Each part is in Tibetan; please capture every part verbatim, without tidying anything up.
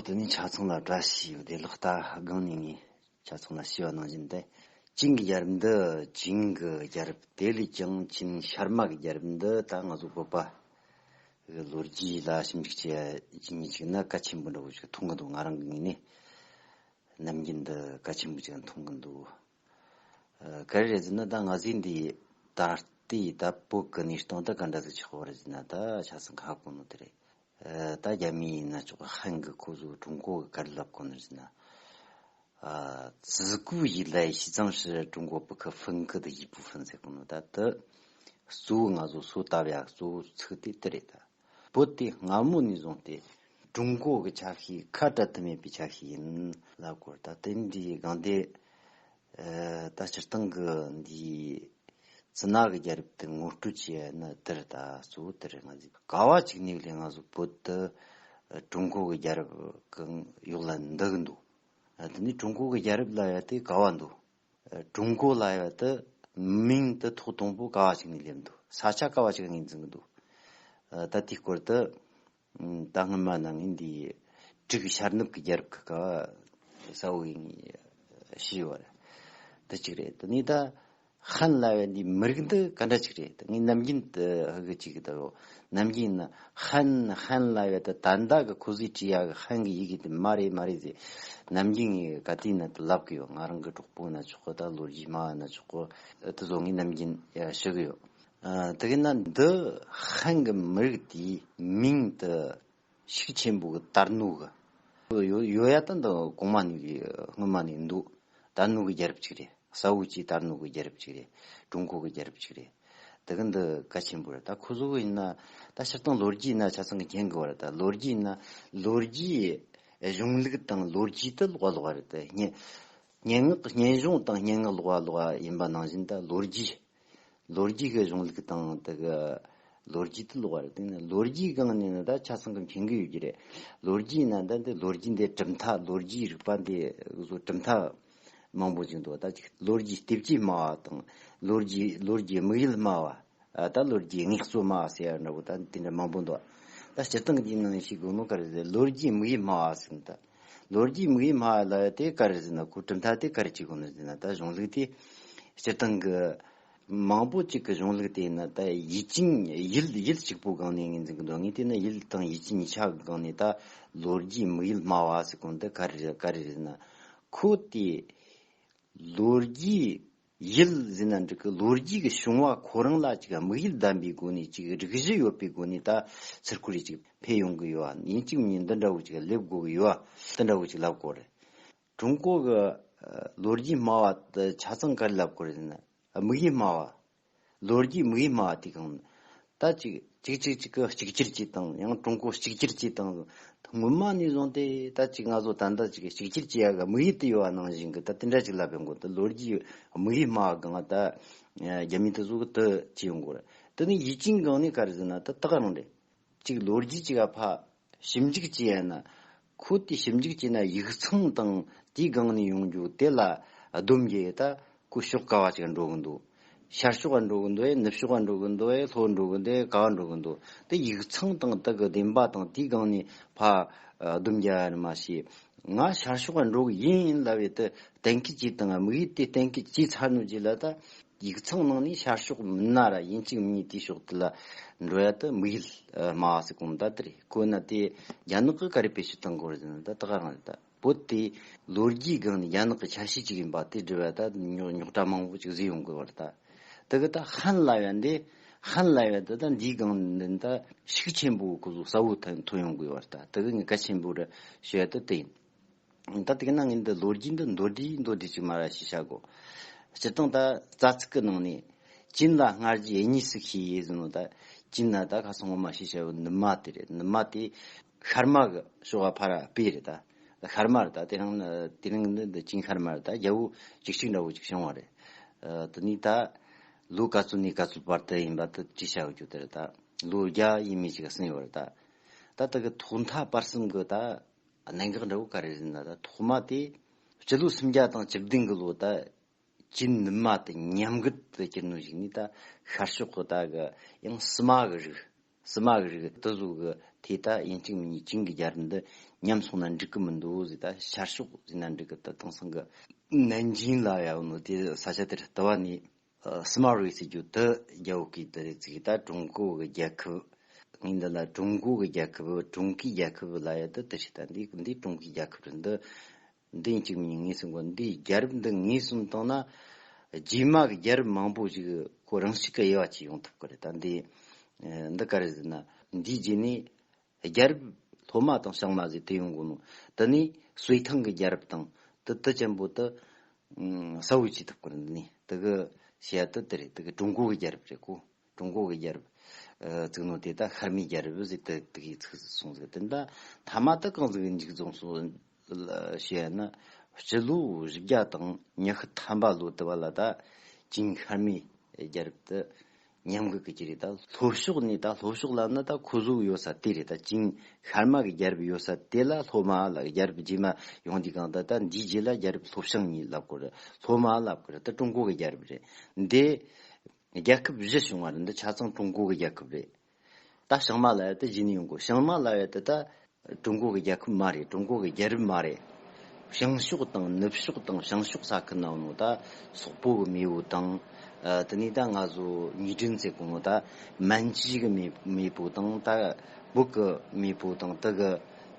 དེ་ནས་ཆ་ཚང་ལ་བཀྲ་ཤིས་བདེ་ལེགས། ད་སྒང་ནས་ངས་ཆ་ཚང་ལ་ཞུས་པ་ནང་བཞིན་ཏེ། ཅིན་གྱི་རྒྱལ་རབས་འདི། ཅིན་གྱི་རྒྱལ་རབས་དེ་ལས་ཀྱང་ཅིན་ཤར་མ་གི་རྒྱལ་རབས་འདི་ད་ང་ཚོ་བོད་པ་གི་ལོ་རྒྱུས་ལ་ཞིབ་འཇུག་བྱེད་ཡ་ཅིག་ནས་ཅིག་ན་གལ་ཆེན་པོ་འདྲ་བོ་ཞིག་མཐོང་གི་འདུག་ང་རང་གི་ངོས་ནས་ནམ་རྒྱུན་འདི་གལ་ཆེན་པོ་ཅིག་མཐོང་གི་འདུག་ཨ། ག་རེ་རེད་ཟེར་ན། ད་ང་ཚོའི་འདི་ད་ལྟའི་ད་བོད་ཀྱི་གནས་སྟངས་ད་ག་འདྲ་ཟིག་ཆགས་པ་རེད་ཟེར་ན། ད་ཆ་ཚང་ཧ་གོ་ནོ་དེ་རེད། ཨ། ད་རྒྱ་མི་ཡིན་ན་ཆོག་གི། ཧན་གྱི་ཁོ་ཚོ་ཀྲུང་གོ་གི་ག་རེ་ལབ་གོ་ནི་ཟེར་ན། ཨ། 自古以来西藏是中国不可分割的一部分 ཟེར་གོ་ནོ། ད་དེ་གཙོ་བོ་ང་ཚོ་སོ་ལྟ་བ་ཡ་གཙོ་བོ་ཚིག་དེ་དེ་རེད་ད། བོད་དེ་སྔ་མོ་ནས་བཟུང་སྟེ་ཀྲུང་གོ་གི་ཆ་ཤས་ཁ་བྲལ་ཐབས་མེད་པའི་ཆ་ཤས་ཡིན་ལབ་དགོས་རེད། ད་དེ་འདྲའི་སྒང་དེ། ཨ། ད་སྤྱིར་བཏང་གི་འདི་ཙི་ན་གི་རྒྱལ་རབས་དེ་ངོ་སྤྲོད་བྱས་ན་དེ་རེད། ད་གཙོ་བོ་དེ་རེད། ང་ཚོས་ག་བ་ཅིག་ནས་ལས་ང་ཚོ་བོད་དེ་ཀྲུང་གོ་གི་རྒྱལ་རབས་གི་འོག་ལ་འདུ་གི་འདུག་ཨ། དེ་ནས་ཀྲུང་གོ་གི་རྒྱལ་རབས་ལབ་ཡ་དེ་ག་བ་འདུག་ཀྲུང་གོ་ལབ་ཡ་དེ་མིང་དེ་ཐོག་དང་པོ་ག་བ་ཞིག་ནས་སླེབས་འདུག་ས་ཆ་ག་བ་ཞིག་ངོས་འཛིན་གྱི་འདུག་ཨ། ད་དེའི་སྐོར་དུ། ཨ། ད་སྔོན་མ་ན་ངས་འདི་ཀྲིག་ཤར་ནུབ་ཀྱི་རྒྱལ་རབས་ཀྱི་སྐབས་གསལ་བོ་ངས་ཞུས་ཡོད་རེད། དེ་གཅིག་རེད། དེ་ནས་ད་ཧན་ལབ་ཡ་འདི་མི་རིགས་འདི་ག་འདྲ་ཅིག་རེད། ད་ངས་ནམ་རྒྱུན་དུ་ཧ་གི་ཅིག་ད་ཡོད། ནམ་རྒྱུན་ན་ཧན་ཧན་ལབ་ཡ་ད་ད་ལྟ་གི་ཁོ་ཚོས་བྲིས་ཡ་གི་ཧན་གི་ཡི་གེ་དེ་མ་རེད་མ་རེད་ཟེར། ནམ་རྒྱུན་ངས་ག་དུས་ན་དུ་ལབ་གི་ཡོད། ང་རང་གི་གྲོགས་པོ་ན་ཆོག་གི། ད་ལོ་རྒྱུས་སྨྲ་བ་ན་ཆོག་གི། དེ་ཚོ་ངས་ནམ་རྒྱུན་ཡ་ཞུ་གི་ཡོད། ཨ། དེ་གི་ན་འདི་ཧན་གི་མི་རིགས་དེའི་མིང་དེ་ཤུགས་ཆེན་པོ་གི་དར་ནོ་གི་ཡོད། ཡོད་ཡ་ད་འདི་གོང་མ་ནས་གི་སྔོན་མ་ནས་འདུག་དར་ནོ་གི་རྒྱལ་རབས་ཅིག་རེད། གསལ་བོ་ཅིག་དར་ནོ་གི་རྒྱལ་རབས་ཅིག་རེད། ཀྲུང་གོ་གི་རྒྱལ་རབས་ཅིག་རེད། དེ་གི་འདི་གལ་ཆེན་པོ་རེད། ད་ཁོ་ཚོ་གི་ཡིན་ན་ད་སྤྱིར་བཏང་ལོ་རྒྱུས་ཡིན་ན་ཆ་ཚང་གི་མཁྱེན་གི་བ་རེད། ད་ལོ་རྒྱུས་ཡིན་ན་ལོ་རྒྱུས་གཞུང་ལུགས་དང་ལོ་རྒྱུས་དེ་ལོགས་པ་ལོགས་པ་རེད། ད་སྙན་སྙན་ངག་སྙན་གཞུང་དང་སྙན་ངག་ལོགས་པ་ལོགས་པ་ཡིན་པ་ནང་བཞིན། ད་ལོ་རྒྱུས། ལོ་རྒྱུས་ཀྱི་གཞུང་ལུགས་དང་དེ་གི་ལོ་རྒྱུས་དེ་ལོགས་པ་རེད། དེ་ནི་ལོ་རྒྱུས་སྒང་ནས་ནི་ད་ཆ་ཚང་གི་མཁྱེན་གི་ཡོད་ཀྱི་རེད། ལོ་རྒྱུས་ཡིན་ན་ད་འདི་ལོ་རྒྱུས་འདི་གྲུབ་མཐའ། ལོ་རྒྱུས་རིག་པ་འདི་བཟོ་གྲུབ་མཐའ་མང་པོ་ཅིག་འདུག་ད་ཅིག་ལོ་རྒྱུས་ལྟེབ་ཀྱིས་སྨྲ་བ་དང་། ལོ་རྒྱུས་ལོ་རྒྱུས་དམིགས་ཡུལ་སྨྲ་བ། ཨ། ད་ལོ་རྒྱུས་ངེས་གཙོ་སྨྲ་བ་ཟེར་ཡ་འདྲ་བོ་ད་དེ་འདྲ་མང་པོ་འདུག་ད་སྤྱིར་བཏང་གི་ནང་ནས་ཤེས་དགོས་ནོ་ག་རེ་ཟེར། ལོ་རྒྱུས་དམིགས་ཡུལ་སྨྲ་བ་ཟེར་ནི། ད་ལོ་རྒྱུས་དམིགས་ཡུལ་སྨྲ་བ་ལབ་ཡ་དེ་ག་རེ་ཟེར་ན། ཁོ་གྲུབ་མཐའ་དེ་ག་རེ་བྱེད་དགོས་ནི་ཟེར་ན། ད་གཞུང་ལུགས་དེ་སྤྱིར་བཏང་གི་མང་པོ་ཅིག་གི་གཞུང་ལུགས་དེ་ཡིན་ན། ད་ཡིད་ཅན་ཡུལ་ཡུལ་གཅིག་པོ་སྒང་ནས་ངོས་འཛིན་གི་འདུག་ངས་བལྟས་ན་ཡུལ་དང་ཡིད་ཅན་གཉིས་ཆ་གི་སྒང་ནས་ད་ལོ་རྒྱུས་དམིགས་ཡུལ་སྨྲ་བ་ཟེར་གོ་ནོ་དེ་ག་རེ་ག་རེ་རེད་ན། ཁོ་དེ་ལོ་རྒྱུས་ཡུལ་ཟེར་ན་འགྲིག་གི། ལོ་རྒྱུས་ཀྱི་བྱུང་བ་ཁོ་རང་ལ་ཅིག་དམིགས་ཡུལ་ལྡན་པའི་སྒོ་ནས། ཅིག་སྒྲིག་གཞི་ཡོད་པའི་སྒོ་ནས་ད་ཚུར་ཁོ་རེ་ཅིག་འཕེལ་ཡོང་གི་ཡོད་པ། ཡིན་གཅིག་མིན་གཉིས་འདི་འདྲ་བོ་ཅིག་སླེབས་དགོས་ཀྱི་ཡོད་པ། འདི་འདྲ་བོ་ཅིག་ལབ་དགོས་རེད། ཀྲུང་གོ་གི་ཨ་ལོ་རྒྱུས་སྨྲ་བ་དེ་ཆ་ཚང་ག་རེ་ལབ་དགོས་རེད་ཟེར་ན། དམིགས་ཡུལ་སྨྲ་བ། ལོ་རྒྱུས་དམིགས་ཡུལ་སྨྲ་བ་དེ་གང་། ད་ཅིག་ཅིག་ཅིག་ཅིག་གི་གཅིག་གྱུར་ཅིག་དང་། ཡང་ཀྲུང་གོ་གཅིག་གྱུར་ཅིག་དང་། སྔོན་མ་ནས་བཟུང་སྟེ་ད་ཅིག་ང་ཚོ་ད་ལྟ་ཅིག་གཅིག་གྱུར་ཅིག་ཡ་གི་དམིགས་ཡུལ་དེ་ཡོད་པ་ནང་བཞིན་གི་ད་དེ་འདྲ་ཅིག་ལབ་ཡོང་གི། ད་ལོ་རྒྱུས་དམིགས་ཡུལ་སྨྲ་བ་གང་ད་རྒྱ་མི་དེ་ཚོ་གི་དེ་བྱེད་ཡོང་གི་རེད། དེ་ནི་ཡིད་ཅན་སྒང་ནས་ག་རེ་ཟེར་ན། ད་ད་ག་རང་རེད། གཅིག་ལོ་རྒྱུས་གཅིག་ག་ཕ་ཞིབ་འཇུག་བྱས་ན། ཁོ་དེ་ཞིབ་འཇུག་བྱས་ན་ཡིག་ཚང་དང་དེའི་སྒང་ནས་ཡོང་རྒྱུ་དེ་ལ་སྡོམ་རྒྱག་ཡས་ད་ཁོ་ཕྱོགས་ག་བ་ཅིག་འགྲོ་གི་འདུག་ཤར་ཕྱོགས་ལ་འགྲོ་གི་འདུག་ཨེ། ནུབ་ཕྱོགས་ལ་འགྲོ་གི་འདུག་ཨེ། ལྷོ་འགྲོ་གི་འདུག་ཨེ། ག་བ་འགྲོ་གི་འདུག་དེ་ཡིག་ཚང་དང་དེ་གི་བདེན་པ་དང་དེའི་སྒང་ནས་ཕ་སྡོམ་རྒྱག་ཡ་རེད་མ་གཞི། ང་ཤར་ཕྱོགས་ལ་འགྲོ་གི་ཡིན་ལབ་ཡས་དེ་གཏན་འཁེལ་བྱས་དང་། དམིགས་ཡུལ་དེ་གཏན་འཁེལ་བྱས་ཚར་ནོ་རྗེས་ལ་ད། ཡིག་ཚང་ནང་ནས་ཤར་ཕྱོགས་མིན་ན་ར་ཡིན་གཅིག་མིན་གཉིས་དེའི་ཕྱོགས་དེ་ལ་འགྲོ་ཡ་དེ་དམིགས་ཡུལ་སྨྲ་བ་ཟེར་གོ་ནོ་ད་དེ་རེད། ཁོ་ན་དེ་རྒྱ་ནག་གིས་ག་རེ་བེད་སྤྱོད་བཏང་གོ་རེད་ཟེར་ན། ད་ད་ག་རང་རེད། ད་བོད་དེ་ལོ་རྒྱུས་སྒང་ནས་རྒྱ་ནག་གི་ཆ་ཤས་ཅིག་ཡིན་པ་དེ་འགྲེལ་བ་ད་རྙོག་རྙོག་དྲ་མང་པོ་ཅིག་བཟོས་ཡོང་གི་བ་རེད། ད་དེ་གི་ད་ཧན་ལབ་ཡ་འདི། ཧན་ལབ་ཡ་འདི་ད་འདིའི་སྒང་ནས་ད་ཤུགས་ཆེན་པོ་ཁོ་ཚོ་གསལ་བོ་ཐོན་ཐོན་ཡོང་གི་བ་རེད། ད་དེ་གི་ངས་གལ་ཆེན་པོ་རེད་ཞུ་ཡ་ད་དེ་ཡིན། ད་དེ་གི་ན་ངས་འདི་ལོ་རྒྱུས་འདི་མདོར་བསྡུས་མདོར་བསྡུས་ཅིག་མར་ཞུས་བཞག་གོ། སྤྱིར་བཏང་ད་རྩ་ཚིག་གི་ནང་ནས་ཅིན་ལ་སྔ་རྗེས་གཉིས་སུ་ཤེས་ཡས་ཟེར་ནོ། ད་ཅིན་ན་ད་ཁ་སང་ངོ་མ་ཞུས་བཞག་གོ། ནུབ་མ་དེ་རེད། ནུབ་མ་དེ་ཤར་མ་གི་ཕྱོགས་ཕ་ར་དཔེ་རེད། ད་ཤར་མ་རེད། ད་དེ་རིང་དེ་རིང་འདི་འདི་ཅིན་ཤར་མ་རེད། ད་རྒྱལ་པོ་བཅུ་གཅིག་འདྲ་བོ་ཅིག་བྱུང་བ་རེད། ཨ། དེ་ནས་ད་ལོ་ག་ཚོད་ནས་ག་ཚོད་བར་དུ་ཡིན་པ་དེ་བྲིས་བཞག་གོ་རྒྱུ་དེ་རེད། ད་ལོ་བརྒྱ་ཡས་མས་ཅིག་ཟིན་ཡོད་རེད། ད་ད་དེ་གི་ཐོག་མཐའ་བར་གསུམ་གི་ད་གནད་འགག་འདྲ་བོ་ག་རེ་ཟེར་ན། ད་ཐོག་མ་དེ་སྤྱི་ལོ་སུམ་བརྒྱ་དང་བཅུ་བདུན་གི་ལོ་ད་ཅིན་ནུབ་མ་དེ་ཉམས་རྒུད་དུ་གྱུར་ནོ་ཞིག་ནས། ད་ཤར་ཕྱོགས་གི་ད་གི་ཡང་སི་མ་གི་རིགས། སི་མ་གི་རིགས་དེ་ཚོ་གི་ དེ་ད་ཡིན་གཅིག་མིན་གཉིས་ཅིང་གི་རྒྱལ་རབས་འདི་ཉམས་སོང་ན་འགྲིག་གི་མི་འདུག་ཟེར། ད་ཤར་ཕྱོགས་ཟེར་ན་འགྲིག་གི། ད་དེང་སང་གི་ནན་ཅིང་ལ་ཡ་ཡོད་ནོ་དེ་ས་ཆ་དེར་ལྟ་བ་ནི། ཨ། སི་མ་རུའི་ཟེར་རྒྱུ་དེ་རྒྱ་བོད་ཀྱི་དེ་རེད་ཟེར་གི། ད་ཀྲུང་གོ་གི་རྒྱལ་ཁབ། ངས་འདི་ལ་ཀྲུང་གོ་གི་རྒྱལ་ཁབ། ཀྲུང་གོའི་རྒྱལ་ཁབ་ལ་ཡ་དེ་དེ་རེད། ད་འདི་འདི་ཀྲུང་གོའི་རྒྱལ་ཁབ་རེད། འདི་འདི་ཡིན་གཅིག་མིན་གཉིས་ངོས་ཟིན་དགོས། འདིའི་རྒྱལ་རབས་འདི་ངོས་ཟིན་བཏང་ན། རྗེས་མ་གི་རྒྱལ་རབས་མང་པོ་ཞིག་ཁོ་རང་ཞིག་གི་དབྱེ་བ་ཕྱེ་ཡོང་ཐུབ་ཀྱི་རེད། ད་འདི་ཨ་འདི་ག་རེ་ཟེར་ན། འདིའི་རྗེས་ནས་རྒྱལ་རབས་སློབ་མ་དང་བྱང་མ་ཟེར་དེ་ཡོང་གོ་ནོ། དེ་ནས་སུའེ་ཐང་གི་རྒྱལ་རབས་དང་དེ་དེ་ཅན་པོ་དེ་ཨ་གསལ་བོ་བྱེད་ཐུབ་ཀྱི་རེད། འདི་ནས་དེ་གི་བཤད་དེ་དེ་རེད། དེ་གི་ཀྲུང་གོ་གི་རྒྱལ་རབས་རེད་གོ། ཀྲུང་གོ་གི་རྒྱལ་རབས་ཨ་བཙུགས་ནོ་དེ་ད་ཤར་མའི་རྒྱལ་རབས་ཟེར་དེ་དེ་གི་ཚིག་སོང་ཟིག། དེ་ད་མཐའ་མ་དེ་གང་ཟིག་མཇུག་རྫོགས་སོང་ལ་བཤད་ན། སྤྱི་ལོ་བཞི་བརྒྱ་དང་ཉི་ཤུ་ཐམ་པ་ལོ་དེ་བ་ལ་ད་ཅིང་ཤར་མའི་རྒྱལ་རབས་དེ་ཉམས་གི་གི་ཅི་རེད། ད་ལྷོ་ཕྱོགས་ནས། ད་ལྷོ་ཕྱོགས་ལབ་ན་ད་ཁོ་ཚོ་ཡོད་ས་དེ་རེད། ད་ཅིང་ཤར་མ་གི་རྒྱལ་རབས་ཡོད་ས་དེ་ལ་སློབ་མ་ལ་རྒྱལ་རབས་རྗེས་མ་ཡོང་དུས་གང་ད། ད་འདིའི་རྗེས་ལ་རྒྱལ་རབས་ལྷོ་བྱང་གཉིས་ལབ་དགོས་རེད། སློབ་མ་ལབ་དགོས་རེད། ད་ཀྲུང་གོ་གི་རྒྱལ་རབས་རེད། འདི་རྒྱལ་ཁབ་བཞི་བྱུང་བ་རེད། འདི་ཆ་ཚང་ཀྲུང་གོ་གི་རྒྱལ་ཁབ་རེད། ད་བྱང་མ་ལབ་ཡ་དེ་གཞི་ནས་ཡོང་དགོས། བྱང་མ་ལབ་ཡ་དེ་ད་ཀྲུང་གོ་གི་རྒྱལ་ཁབ་མ་རེད། ཀྲུང་གོ་གི་རྒྱལ་རབས་མ་རེད། བྱང་ཕྱོགས་དང་ནུབ་ཕྱོགས་དང་བྱང་ཕྱོགས་ས་ཁུལ་ན་ཡོད་ནོ་ད་སོག་པོ་གི་མེས་པོ་དང་། ཨ། དེ་ནས་ད་ང་ཚོ་ཉི་ཀྲིན་ཟེར་གོ་ནོ་ད་མན་ཇུའི་གི་མེས་མེས་པོ་དང་། ད་བོད་གི་མེས་པོ་དང་། དེ་གི་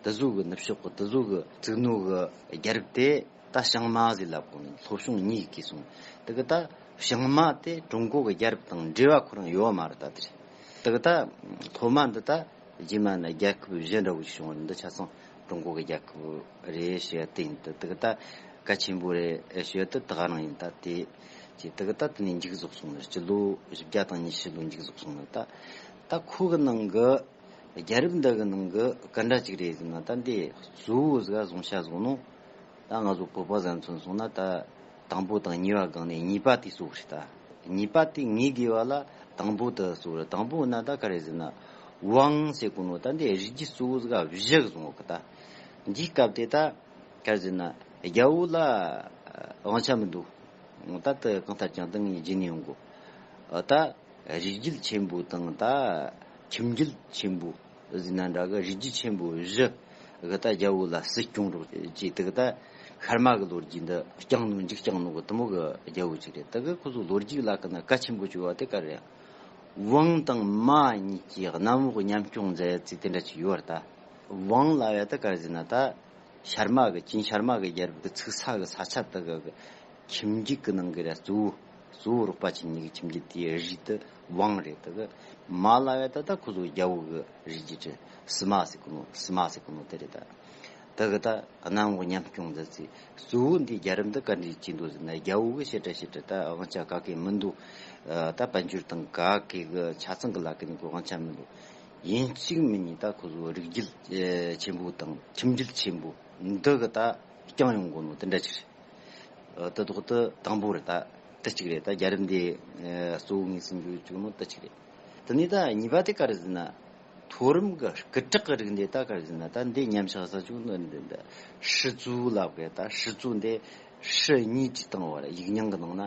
དེ་ཚོ་གི་ནུབ་ཕྱོགས་གི་དེ་ཚོ་གི་བཙུགས་ནོ་གི་རྒྱལ་རབས་དེ་ད་བྱང་མ་ཟེར་ལབ་གོ་ནོ། ལྷོ་བྱང་གཉིས་གི་སོང་། དེ་གི་ད་བྱང་མ་དེ་ཀྲུང་གོ་གི་རྒྱལ་རབས་དང་འབྲེལ་བ་ཁོ་རང་ཡོད་མ་རེད། ད་དེ་རེད། དེ་གི་ད་སློབ་མ་འདི་ད་རྗེས་མ་ནི་རྒྱལ་ཁབ་གཞན་འདྲ་བོ་ཞིག་བྱུང་བ་རེད། འདི་ཆ་ཚང་ཀྲུང་གོ་གི་རྒྱལ་ཁབ་རེད་ཞེས་བསྟན་འདུག། དེ་གི་ད་གལ་ཆེན་པོ་རེད་ཞེས་དེ་ད་ག་རང་ཡིན། ད་དེ་ཅི་དེ་གི་ད་དེ་ནས་མཇུག་རྫོགས་སོང་ནི། སྤྱི་ལོ་བཞི་བརྒྱ་དང་ཉི་ཤུ་ལོ་མཇུག་རྫོགས་སོང་ནི། ད་ད་ཁོ་གི་ནང་གི་རྒྱལ་རབས་འདི་གི་ནང་གི་ག་འདྲ་ཅིག་རེད་ཟེར་ན། ད་འདི་གཙོ་བོ་ཟིག་བཟུང་བྱ་བཟུང་ནོ། ད་ང་ཚོ་བོད་པ་ཟིག་མཚོན་སོང་ན། ད་དང་པོ་དང་གཉིས་པ་སྒང་ནས་གཉིས་པ་དེ་གཙོ་བོ་རེད། ད་གཉིས་པ་དེ་ངེས་དགོས་པ་ལ་དང་པོ་དེ་གཙོ་བོ་རེད། དང་པོ་ན་ད་ག་རེ་ཟེར་ན། ཝང་ཟེར་གོ་ནོ་ད་འདི་རིགས་རྒྱུད་གཙོ་བོ་ཟིག་བཞི་བཟུང་གོ་གི། ད་འདིའི་སྐབས་དེ་ད་ག་རེ་ཟེར་ན། རྒྱལ་པོ་ལ་དབང་ཆ་མི་འདུག། ད་དེ་གང་ལྟར་ཀྱང་ད་ངས་བརྗེད་ནས་ཡོང་གོ། ད་རིགས་རྒྱུད་ཆེན་པོ་དང་ད་ཁྱིམ་རྒྱུད་ཆེན་པོ་ཟེར་ན་འདྲ་གི། རིགས་རྒྱུད་ཆེན་པོ་བཞི་གི་ད་རྒྱལ་པོ་ལ་སྲིད་སྐྱོང་རོགས་བྱེད། དེ་གི་ད་ཤར་མ་གི་ལོ་རྒྱུས་འདི་སྐྱོང་ནོ། མཇུག་སྐྱོང་ནོ་གི་དེ་མོ་གི་རྒྱལ་པོ་ཅིག་རེད། དེ་གི་ཁོ་ཚོ་ལོ་རྒྱུས་ལ་ཀི་ན་གལ་ཆེན་པོ་བྱུང་བ་དེ་ག་རེད། ཝང་དང་མ་གཉིས་ཀྱིས་གནམ་འོག་མཉམ་སྐྱོང་མཛད་ཟེར་དེ་འདྲ་ཅིག་ཡོད་རེད། ད་ཝང་ལབ་ཡ་ད་ག་རེ་ཟེར་ན། ད་ཤར་མ་གི་ཅིང་ཤར་མ་གི་རྒྱལ་པོ་གི་ཚུགས་ས་གི་ས་ཆ་དེ་གི་ཁྱིམ་རྒྱུད་གི་ནང་གི་ར་གཙོ་བོ་གཙོ་བོ་རོགས་པ་ཆེ་གཉིས་གི་ཁྱིམ་རྒྱུད་དེའི་རིགས་དེ་ཝང་རེད། དེ་གི་མ་ལབ་ཡ་ད་ད་ཁོ་ཚོ་རྒྱལ་པོ་གི་རིགས་རྒྱུད་རེད། སི་མ་ཟེར་གོ་ནོ། སི་མ་ཟེར་གོ་ནོ་དེ་རེད། ད་དེ་གི་ད་གནམ་འོག་མཉམ་སྐྱོང་མཛད་ཟེར། གཙོ་བོ་འདི་རྒྱལ་རབས་འདི་ག་འདྲ་ཅིག་འདུག་ཟེར་ན། རྒྱལ་པོ་གི་ཞེ་དྲག་ཞེ་དྲག་ད་དབང་ཆ་ག་གེ་མི་འདུག། ཨ། ད་དཔལ་འབྱོར་དང་ག་གེ་གི་ཆ་ཚང་གི་ལ་ཀི་ནི་ཁོ་དབང་ཆ་མི་འདུག། ཡིན་གཅིག་མིན་གཉིས་ད་ཁོ་ཚོ་རིགས་རྒྱུད་ཆེན་པོ་དང་ཁྱིམ་རྒྱུད་ཆེན་པོ་འདི་གི་ད་སྐྱོང་ཡོང་གོ་ནོ་དེ་འདྲ་ཅིག་རེད། ཨ། དེ་དག་དེ་དང་པོ་རེད། ད་དེ་གཅིག་རེད། ད་རྒྱལ་རབས་འདི་གཙོ་བོ་ངོས་ཟིན་རྒྱུ་བཅུག་ནོ་དེ་གཅིག་རེད། དེ་ནས་ད་གཉིས་པ་དེ་ག་རེ་ཟེར་ན། མཐོ་རིམ་གྱི་སྐུ་དྲག་གི་རིགས་འདི་ད་ག་རེ་ཟེར་ན། ད་འདི་མཉམ་བཞག་ས་བཅུག་ནོ་འདི་འདི་ཧྲི་ཙུའུ་ལབ་གི། ད་ཧྲི་ཙུའུ་འདི་ཧྲི་གཉིས་ཀྱིས་བཏང་བ་རེད། ཡིག་རྙིང་གི་ནང་ན་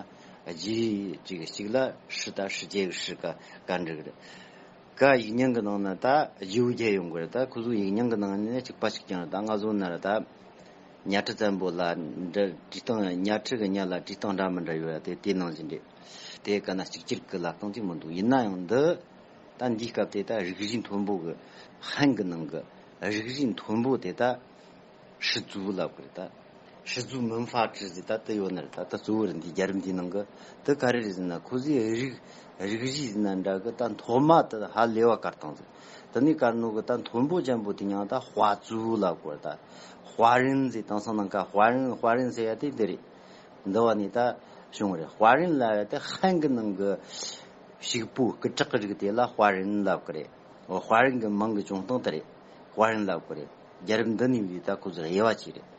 རྗེ་གཅིག་གཅིག་ལ་ཧྲི། ད་ཧྲི་ཅེ་གི་ཧྲི་ཀ་ག་འབྲི་གི་རེད། ཀ་ཡིག་རྙིང་གི་ནང་ན་ད་རྗེའུ་བརྒྱད་ཡོང་གི་རེད། ད་ཁོ་ཚོ་ཡིག་རྙིང་གི་ནང་ནས་གཅིག་པ་གཅིག་རྐྱང་རེད། ད་ང་ཚོ་ན་ར་ད་གཉའ་ཁྲི་བཙན་པོ་ལ་འདྲ་བྲིས་སྟངས། གཉའ་ཁྲི་གི་གཉའ་ལ་བྲིས་སྟངས་འདྲ་མི་འདྲ་ཡོད་ཡ། དེ་དེ་ནང་བཞིན་རེད། དེ་ག་ན་གཅིག་གྱུར་གྱི་ལབ་སྟངས་ཅིག་མི་འདུག། ཡིན་ན་ཡང་འདི་ད་འདིའི་སྐབས་དེ་ད་རིགས་རུས་མཐོན་པོ་གི་ཧན་གི་ནང་གི་རིགས་རུས་མཐོན་པོ་དེ་ད་ཧྲི་ཙུའུ་ལབ་གི་རེད། ད་ཧྲི་ཙུའུ་མུན་ཧྥ་ཀྲི་ཟེར་ད་དེ་ཡོད་ནི་རེད། ད་ད་གཙོ་བོ་རེད། འདི་རྒྱལ་རབས་འདིའི་ནང་གི་དེ་ག་རེ་རེད་ཟེར་ན། ཁོ་ཚོའི་རིགས་རིགས་རུས་ཟེར་ན་འདྲ་གི། ད་མཐོ་དམའ་དེ་ཧ་ལས་པ་བཀར་བཏང་ཟིག། དེ་ནས་བཀར་ནོ་གི་ད་མཐོན་པོ་ཅན་པོ་དེ་མྱིང་ད་ཧྭ་ཙུའུ་ལབ་གོ་རེད། ད་ཧྭ་རན་ཟེར། དེང་སང་ནང་ཀ་ཧྭ་རན་ཧྭ་རན་ཟེར་ཡ་དེ་འདི་རེད། འདི་བ་ནས་ད་བྱུང་བ་རེད། ཧྭ་རན་ལབ་ཡ་དེ་ཧན་གི་ནང་གི་ཕྱུག་པོ་སྐུ་དྲག་གི་རིགས་དེ་ལ་ཧྭ་རན་ལབ་གི་རེད། ཧྭ་རན་གི་མིང་གི་བྱུང་སྟངས་དེ་རེད། ཧྭ་རན་ལབ་གི་རེད། རྒྱལ་རབས་འདི་ནས་བཟླས་ད་ཁོ་ཚོར་དབྱེ་བ་ཕྱེ་རེད།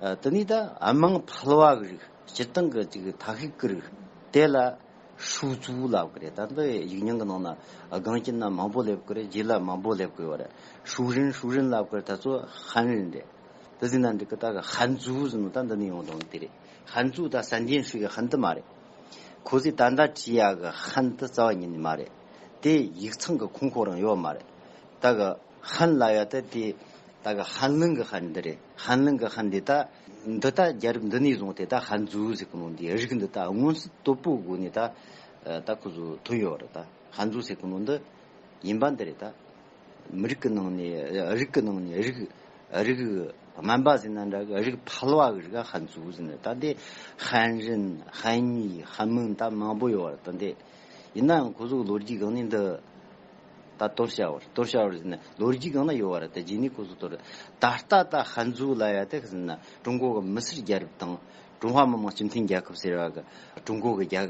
ཨ། དེ་ནས་ད་དམངས་ཕལ་བ་གི་རིགས། སྤྱིར་བཏང་གི་ཅིག་ཐ་ཤིག་གི་རིགས་དེ་ལ་ཧྲུའུ་ཙུའུ་ལབ་གི་རེད། ད་འདི་ཡིག་རྙིང་གི་ནང་ན་སྒང་སྐྱིན་ན་མང་པོ་སླེབས་གི་རེད། རྗེས་ལ་མང་པོ་སླེབས་གི་ཡོད་རེད། ཧྲུའུ་རན་ཧྲུའུ་རན་ལབ་གི་རེད། ད་ཚོ་ཧན་རན་རེད། དེ་ཟིན་ན་འགྲིག་གི། ད་གི་ཧན་ཙུའུ་ཟེར་ནོ་ད་འདི་ནས་ཡོང་དང་དེ་རེད། ཧན་ཙུའུ་ད་三点水གི་ཧན་དེ་མ་རེད། ཁོ་ཚོས་ད་ལྟ་བྲིས་ཡ་གི་ཧན་དེ་རྩ་བ་ཉིད་ནས་མ་རེད། དེ་ཡིག་ཚང་གི་ཁུངས་ཁོ་རང་ཡོད་མ་རེད། ད་གི་ ཧན་ལབ་ཡ་ད་དེ་ད་གི་ཧན་ལུང་གི་ཧན་འདི་རེད། ཧན་ལུང་གི་ཧན་འདི་ད་འདི་ད་རྒྱལ་རབས་འདི་ནས་བཟུང་སྟེ་ད་ཧན་ཛུའུ་ཟེར་གི་ནོ་འདི་རིགས་འདི་ད་མངོན་གསལ་དོད་པོ་སྒོ་ནས་ད་ད་ཁོ་ཚོ་ཐོན་ཡོད་རེད། ད་ཧན་ཛུའུ་ཟེར་གི་ནོ་འདི་ཡིན་པ་འདི་རེད། ད་མི་རིགས་ཀྱི་ནང་ནས་རིགས་ཀྱི་ནང་ནས་རིགས་རིགས་དམན་པ་ཟེར་ན་འདྲ་གི་རིགས་ཕལ་བ་གི་རིགས་ཧན་ཛུའུ་ཟེར་ནས། ད་འདི་ཧན་རིན་ཧན་ཉི་ཧན་མིང་ད་མང་པོ་ཡོད་རེད། ད་འདི་ཡིན་ནའང་ཁོ་ཚོ་གི་ལོ་རྒྱུས་སྒང་ནས་འདི་ད་གཏོར་བྱ་བར་གཏོར་བྱ་བར་ཟེར་ན་ལོ་རྒྱུས་སྒང་ན་ཡོད་བ་རེད། ད་རྗེས་ནས་ཁོ་ཚོ་གཏོར། ད་ལྟ་ད་ཧན་ཛུའུ་ལབ་ཡ་དེ་ཟེར་ན་ཀྲུང་གོ་གི་མི་སེར་རྒྱལ་རབས་དང་ཀྲུང་ཧྭ་མི་དམངས་སྤྱི་མཐུན་རྒྱལ་ཁབ་ཟེར་བ་གི་ཀྲུང་གོ་གི་རྒྱལ་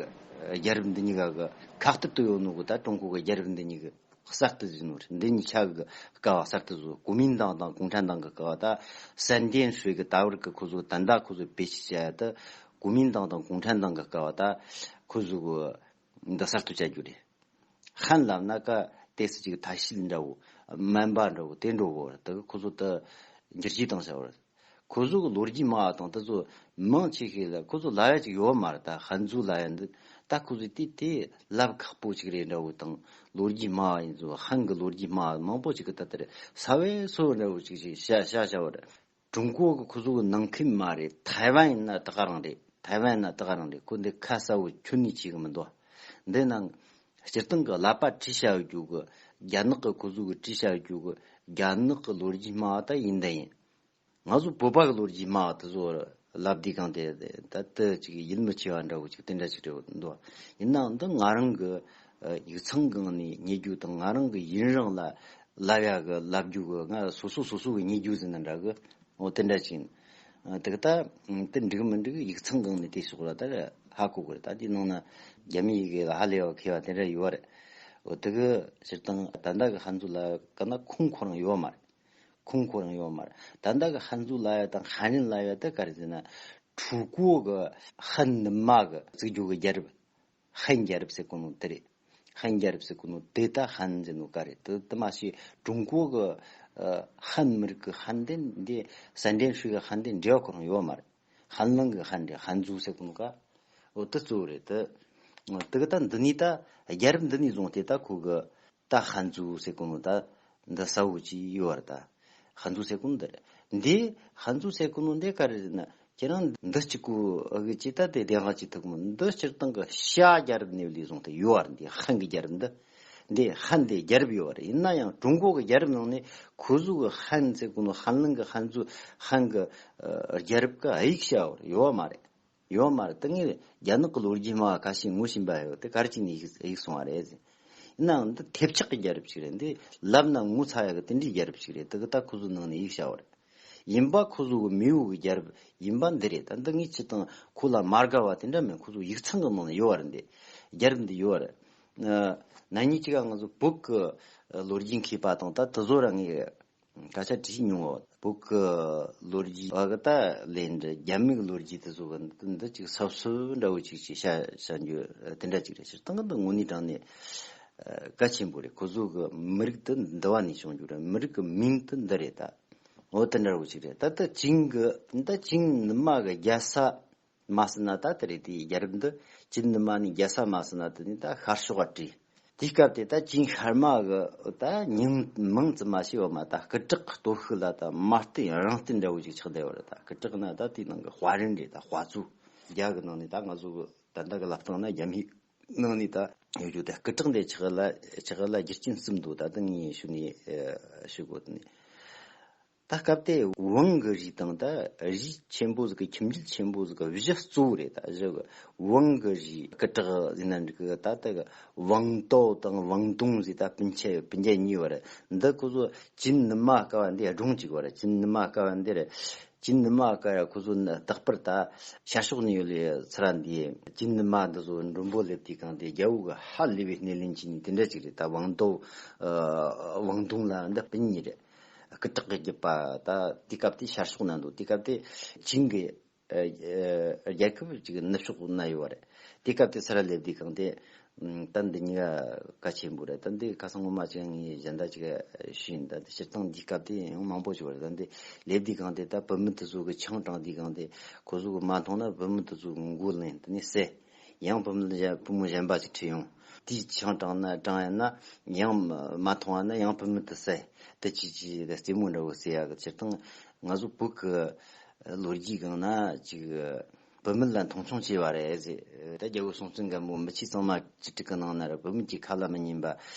རྒྱལ་རབས་འདི་གཉིས་ཀ་གི་ཁ་གཏད་དུ་ཡོད་ནོ་གི་ད་ཀྲུང་གོ་གི་རྒྱལ་རབས་འདི་གཉིས་གི་གསར་དུ་བཟོས་ནོ་རེད། འདི་གཉིས་ཆ་གི་ཀ་བ་གསར་དུ་བཟོ། 国民党དང་གུང་ཁྲན་党གི་ཀ་བ་ད་三点水གི་ད་བར་གི་ཁོ་ཚོ་ད་ལྟ་ཁོ་ཚོ་བེད་སྤྱོད་བྱ་ཡ་ད་国民党དང་གུང་ཁྲན་党གི་ཀ་བ་ད་ཁོ་ཚོ་གི་འདི་གསར་གཏོད་བྱ་རྒྱུ་རེད། ཧན་ལབ་ན་ཀ་ཏེ་སི་ཅིག་ཐ་ཤིལ་འདྲ་བོ་སྨན་པ་འདྲ་བོ་དེ་འདྲ་བོ་རེད། ད་གི་ཁོ་ཚོ་ད་འགྱུར་བཅོས་བཏང་བྱ་བ་རེད། ཁོ་ཚོ་གི་ལོ་རྒྱུས་སྨྲ་བ་དང་དེ་ཚོ་མང་ཆེ་ཤོས་ལ་ཁོ་ཚོ་ལབ་ཡ་ཅིག་ཡོད་མ་རེད། ད་ཧན་ཛུའུ་ལབ་ཡ་འདི་ད་ཁོ་ཚོས་དེ་དེ་ལབ་ཁག་པོ་ཅིག་རེད་འདྲ་བོ་དང་། ལོ་རྒྱུས་སྨྲ་བ་ཡིན་ཚོ་ཧན་གི་ལོ་རྒྱུས་སྨྲ་བ་མང་པོ་ཅིག་གི་ད་ལྟར་ས་བའི་སོ་འདྲ་བོ་ཅིག་ཅིག་བཤད་བཤད་བྱ་བ་རེད། ཀྲུང་གོ་གི་ཁོ་ཚོ་གི་ནང་ཁུལ་མ་རེད། ཐའེ་ཝན་ཡིན་ན་ད་ག་རང་རེད། ཐའེ་ཝན་ཡིན་ན་ད་ག་རང་རེད། ཁོ་འདི་ཁ་གསལ་བོ་ཁྱོན་ནས་བྱེད་གི་མི་འདུག་འདི་ནང་སྤྱིར་བཏང་གི་ཀླད་པ་བཀྲུས་བྱ་རྒྱུ་གི་རྒྱ་ནག་གི་ཁོ་ཚོ་གི་བཀྲུས་བྱ་རྒྱུ་གི་རྒྱ་ནག་གི་ལོ་རྒྱུས་སྨྲ་བ་ད་ཡིན་ད་ཡིན། ང་ཚོ་བོད་པ་གི་ལོ་རྒྱུས་སྨྲ་བ་དེ་ཚོ་ལབ་དུས་གང་དེ་ད་ལྟ་ཅིག་ཡིད་མི་ཆེས་པ་འདྲ་བོ་ཅིག་དེ་འདྲ་ཅིག་རེད་འདུག་ཡིན་ནའང་འདི་ང་རང་གི་ཡིག་ཚང་གི་ནང་ནས་རྙེད་རྒྱུ་དང་ང་རང་གི་ཡུན་རིང་ལ་ལབ་ཡ་གི་ལབ་རྒྱུ་གི་ང་སོ་སོ་སོ་སོ་གི་རྙེད་རྒྱུ་ཟེར་ན་འདྲ་གི་འོ་དེ་འདྲ་ཅིག་ཡིན། དེ་གི་ད་དེ་འགྲིག་མི་འགྲིག་ཡིག་ཚང་གི་ནང་ནས་དེ་ཕྱོགས་ལ་ད་ཧ་གོ་གི་རེད། ད་དེའི་ནང་ན་རྒྱ་མི་ཡི་གེ་ལ་ཧ་ལས་པ་མཁས་པ་དེ་འདྲ་ཡོད་རེད། འོ་དེ་གི་སྤྱིར་བཏང་ད་ལྟ་གི་ཧན་ཛུའུ་ལབ་ག་ན་ཁུངས་ཁོ་རང་ཡོད་མ་རེད། ཁུངས་ཁོ་རང་ཡོད་མ་རེད། ད་ལྟ་གི་ཧན་ཛུའུ་ལབ་ཡ་དང་ཧན་རིན་ལབ་ཡ་དེ་ག་རེ་ཟེར་ན། ཁྲུའུ་ཀོ་གི་ཧན་ནུ་མ་གི་བཙུགས་རྒྱུ་གི་རྒྱལ་རབས། ཧན་རྒྱལ་རབས་ཟེར་གོ་ནོ་དེ་རེད། ཧན་རྒྱལ་རབས་ཟེར་གོ་ནོ་དེ་ད་ཧན་ཟེར་ནོ་ག་རེད། དེ་དེ་མ་ཤེས། ཀྲུང་གོ་གི་ཨ་ཧན་མི་རིགས་གི་ཧན་དེ་འདི་三点水གི་ཧན་དེ་འབྲེལ་བ་ཁོ་རང་ཡོད་མ་རེད། ཧན་ལུང་གི་ཧན་རེད། ཧན་ཛུའུ་ཟེར་གོ་ནོ་ག་འོ་དེ་གཙོ་བོ་རེད། དེ་དེ་གི་ད་འདི་ནས་ད་རྒྱལ་རབས་འདི་ནས་བཟུང་སྟེ་ད་ཁོ་གི་ད་ཧན་ཛུའུ་ཟེར་གོ་ནོ་ད་འདི་གསལ་བོ་ཅིག་ཡོད་རེད། ད་ཧན་ཛུའུ་ཟེར་གོ་ནོ་འདི་རེད། འདི་ཧན་ཛུའུ་ཟེར་གོ་ནོ་འདི་ག་རེ་རེད་ན། ཁྱེད་རང་འདི་གཅིག་གོ་གི་ཅི་ད་དེ་བདེན་དཔང་ཅིག་ཐུབ་གི་མོ། འདི་སྤྱིར་བཏང་གི་ཤ་རྒྱལ་རབས་ནས་ལས་བཟུང་སྟེ་ཡོད་རེད། འདི་ཧན་གི་རྒྱལ་རབས་འདི། འདི་ཧན་དེ་རྒྱལ་རབས་ཡོད་རེད། ཡིན་ན་ཡང་ཀྲུང་གོ་གི་རྒྱལ་རབས་ནང་ནས་ཁོ་ཚོ་གི་ཧན་ཟེར་གོ་ནོ་ཧན་ལུང་གི་ཧན་ཛུའུ་ཧན་གི་ཨ་རྒྱལ་རབས་གི་དབྱིག་ཤ་ཡོད་མ་རེད། ཡོད་མ་རེད། ད་ངས་རྒྱ་ནག་གི་ལོ་རྒྱུས་སྨྲ་བ་ཁ་ཤས་ངོ་ཤེས་པ་ཡོད་དེ་ག་རེ་བྱས་ནས་ཡིག་ཡིག་སོང་བ་རེད་ཟེར། ཡིན་ནའང་འདི་ཐེབས་ཆག་གི་རྒྱལ་རབས་ཅིག་རེད། འདི་ལབ་ན་ངོ་ཚ་ཡ་གི་དེ་འདྲའི་རྒྱལ་རབས་ཅིག་རེད། དེ་གི་ད་ཁོ་ཚོའི་ནང་ནས་ཡིག་བྱ་བ་རེད། ཡིན་པ་ཁོ་ཚོ་གི་མེས་པོ་གི་རྒྱལ་རབས་ཡིན་པ་འདི་རེད། ད་འདི་ངས་ཅི་དང་ཁོ་ལ་མ་དགའ་བ་དེ་འདྲ་མེད། ཁོ་ཚོ་ཡིག་ཚང་གི་ནང་ནས་ཡོད་བ་རེད། འདི་རྒྱལ་རབས་འདི་ཡོད་བ་རེད། ཨ་ན་ནིང་ཅིག་ག་ང་ཚོ་བོད་གི་ལོ་རྒྱུས་མཁས་པ་དང་ད་དེ་ཚོ་ར་ངས་སྐད་ཆ་དྲིས་མྱོང་བ། བོད་གི་ལོ་རྒྱུས་བ་གི་ད་ལས་འདྲ་རྒྱ་མི་གི་ལོ་རྒྱུས་དེ་ཚོ་གི་འདི་ཅིག་སོབ་སོབ་འདྲ་བོ་ཅིག་ཅིག་བཤད་བཤད་རྒྱུ་དེ་འདྲ་ཅིག་རེད། སྤྱིར་བཏང་གི་འདི་དངོས་གནས་དྲང་གནས་གལ་ཆེན་པོ་རེད། ཁོ་ཚོ་གི་མི་རིགས་དེ་འདི་བ་ནས་བྱུང་རྒྱུ་རེད། མི་རིགས་གི་མིང་དེ་འདི་རེད། ད་འོ་དེ་འདྲ་བོ་ཅིག་རེད། ད་ལྟ་ཅིང་གི་ད་ཅིང་ནུ་མ་གི་རྒྱལ་ས་མ་ཟེར་ན་ད་དེ་རེད། དེའི་རྒྱལ་རབས་འདི་ཅིན་ནུ་མ་ནས་རྒྱལ་ས་མ་ཟེར་ན་དེ་ནས་ད་ཤར་ཕྱོགས་ལ་བྲིས། དེའི་སྐབས་དེ་ད་ཅིན་ཤར་མ་གི་ད་མིང་མིང་ཙམ་མ་ཤེས་པ་མ། ད་སྐུ་དྲག་གི་སྟོབས་ཤུགས་ལ་ད་མ་བསྟུན་རང་བསྟུན་འདྲ་བོ་ཅིག་ཆགས་བསྡད་པ་རེད། ད་སྐུ་དྲག་ན་ད་དེའི་ནང་གི་དཔའ་རིན་རེད། ད་དཔའ་མཛོད། རྒྱ་གི་ནང་ནས་ད་ང་ཚོ་གི་ད་ལྟ་གི་ལབ་སྟངས་ན་རྒྱ་མིའི་ནང་ནས་ད་ཡོད་རྒྱུ་ད་སྐུ་དྲག་འདི་ཆགས་ལ་ཆགས་ལ་རྒྱུ་རྐྱེན་གསུམ་འདུག་ད་ལྟ་ངས་ཞུ་ནས་ཞུ་དགོས་དེ་ནས། ད་སྐབས་དེ་ཝང་གི་རིགས་དང་ད་རིགས་ཆེན་པོ་ཟིག་གི་ཁྱིམ་རྒྱུད་ཆེན་པོ་ཟིག་གི་གཞི་གཙོ་བོ་རེད། ད་གཞི་གི་ཝང་གི་རིགས་སྐུ་དྲག་ཟེར་ན་འགྲིག་གི་ད་ལྟ་གི་ཝང་ཏའོ་དང་ཝང་ཏུང་ཟེར་ད་སྤུན་མཆེད་སྤུན་ཀྱག་གཉིས་བར་འདི་ཁོ་ཚོ་ཅིན་ནུ་མ་ཀ་བ་འདི་སྒྲུང་གཅིག་བར་ཅིན་ནུ་མ་ཀ་བ་འདི་རེད། ཅིན་ནུ་མ་ཀ་ཡ་ཁོ་ཚོ་ནི་རྟག་པར་ད་ཤར་ཕྱོགས་ནས་ཡོད་ལེ་ཚུར་འདི་ཅིན་ནུ་མ་འདི་ཚོ་མགྲོན་པོ་སླེབས་དུས་གང་དེ་རྒྱལ་པོ་གི་ཧ་ལས་པའི་སྣེ་ལེན་བྱས་ནས་དེ་འདྲ་གཅིག་རེད། ད་ཝང་ཏའོ་ཝང་ཏུང་ལ་འདི་སྤུན་གཉིས་རེད། སྐུ་དྲག་གི་རྒྱུད་པ་ད་དེ་སྐབས་དེ་ཤར་ཕྱོགས་ན་འདུག་དེ་སྐབས་དེ་ཅིང་གི་ཨ་ཨ་རྒྱལ་ཁབ་ཅིག་ནུབ་ཕྱོགས་ན་ཡོད་པ་རེད། དེ་སྐབས་དེ་ཚུར་སླེབས་དུས་གང་དེ་ད་འདི་གཉིས་ཀ་གལ་ཆེན་པོ་རེད། ད་འདི་ཁ་སང་ངོ་མ་ཅིག་ངས་གཞན་དག་ཅིག་ཞུས་ཡིན། ད་འདི་སྤྱིར་བཏང་འདི་སྐབས་དེ་ཡང་མང་པོ་ཞིག་ཡོད་རེད། ད་འདི་སླེབས་དུས་གང་དེ་ད་བུད་མེད་དེ་ཚོ་གི་ཆང་དྲངས་དུས་གང་དེ་ཁོ་ཚོ་གི་མ་མཐོང་ན་བུད་མེད་དེ་ཚོ་གི་མགོ་ལེན་དེ་ནས་བསད། ཡང་བུ་མོ་གཞན་བུ་མོ་གཞན་པ་ཅིག་ཁྲིད་ཡོང་ དེའི་ཆང་དྲངས་ན་དྲངས་ཡ་ན་ཡང་མ་འཐུང་བ་ན་ཡང་བུད་མེད་དུ་ཟེར། དེ་ཅི་ཅི་རྩེད་མོ་འདྲ་བོ་ཟེར་ཡ་གི་སྤྱིར་བཏང་ང་ཚོ་བོད་ཀྱི་ལོ་རྒྱུས་སྒང་ན་ཅིག་བུད་མེད་ལ་མཐོང་ཆུང་བྱས་པ་རེད་ཟེར། ད་རྒྱལ་པོ་སྲོང་བཙན་སྒམ་པོ་མི་ཆོས་གཙང་མ་བཅུ་དྲུག་གི་ནང་ན་ར་བུད་མེད་ཀྱི་ཁ་ལ་མི་ཉན་པ་